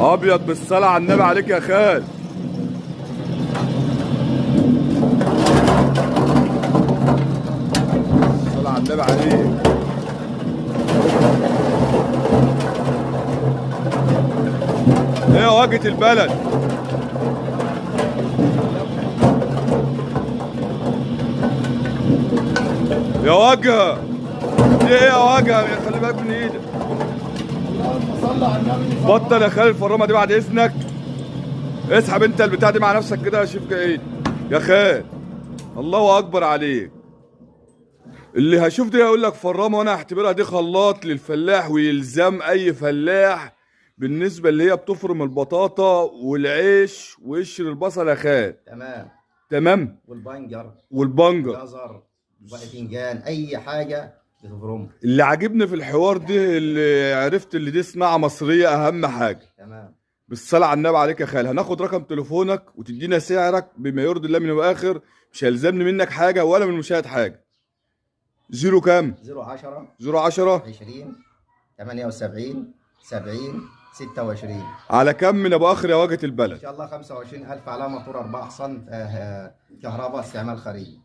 ابيض بالصلاة على النبي عليك يا خال. الصلاة على النبي عليك. ايه واجهة البلد؟ يا واجهة، دي ايه يا واجهة؟ خلي بالك من ايدك. اللهم صل على النبي. بطل يا خال الفرامه دي بعد اذنك. اسحب انت البتاع دي مع نفسك كده، شوف ايه يا خال. الله اكبر عليك. اللي هشوف دي هيقول لك فرامه، وانا هعتبرها دي خلاط للفلاح، ويلزم اي فلاح بالنسبة اللي هي بتفرم البطاطا والعيش وقشر البصل يا خال. تمام. تمام. والبنجر، والبنجر، جزر، باذنجان، اي حاجة بتفرمها. اللي عاجبني في الحوار ده اللي عرفت اللي دي صناعة مصرية، اهم حاجة. تمام. بالصلاة على النبي عليك يا خال. هناخد رقم تليفونك وتدينا سعرك بما يرضي الله من واخر، مش هيلزمني منك حاجة ولا من المشاهد حاجة. zero كام؟ 010 010 20 78 70 26. على كم من ابو اخر يا واجهة ان البلد؟ شاء الله 25000 على موتور 4 حصان، كهرباء، استعمال خارجي.